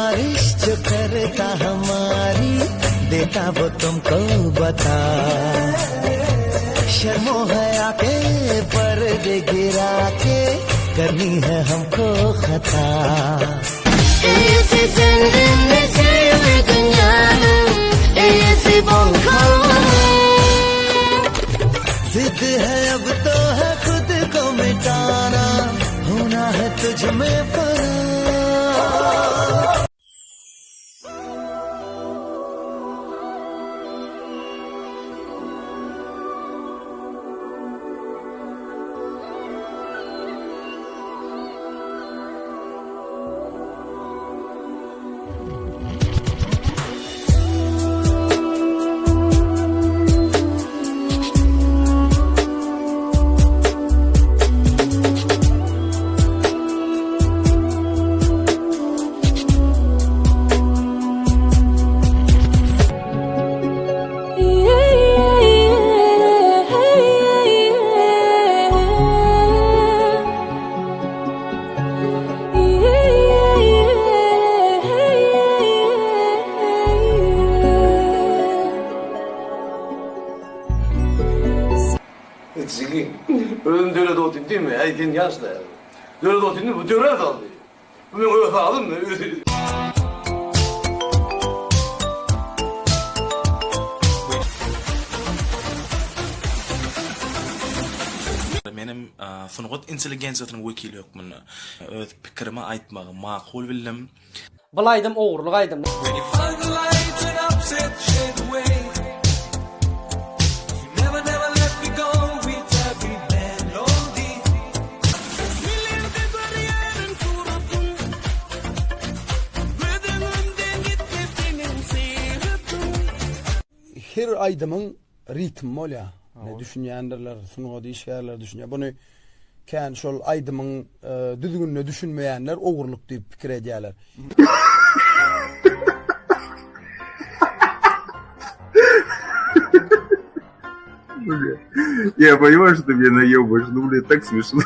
सिफारिश जो करता हमारी देता वो तुमको बता शर्मो हया के पर्दे गिरा के करनी है हमको खता जिद है अब तो है खुद को मिटाना होना है तुझ में फना Jigi, özüm döwlet otyn diýme, äý sen ýaş-da. Döwlet otyn diýme, bu döwlet aldy. Bu meň öz salym. Menem sungat intelligensiýasynyň wekili hökmünde öz pikirimi aýtmagy makul bildim. Bul aýdym ogurlyk aýdym. Her aýdymyň ritmi bolýar. Ne düşünýändirler, sungat işgärleri düşünýär. Buny kän şol aýdymyň düzgünine düşünmeýänler ogurlyk diýip pikir edýärler. Я понимаю, что ты меня наебываешь, но, блин, так смешно.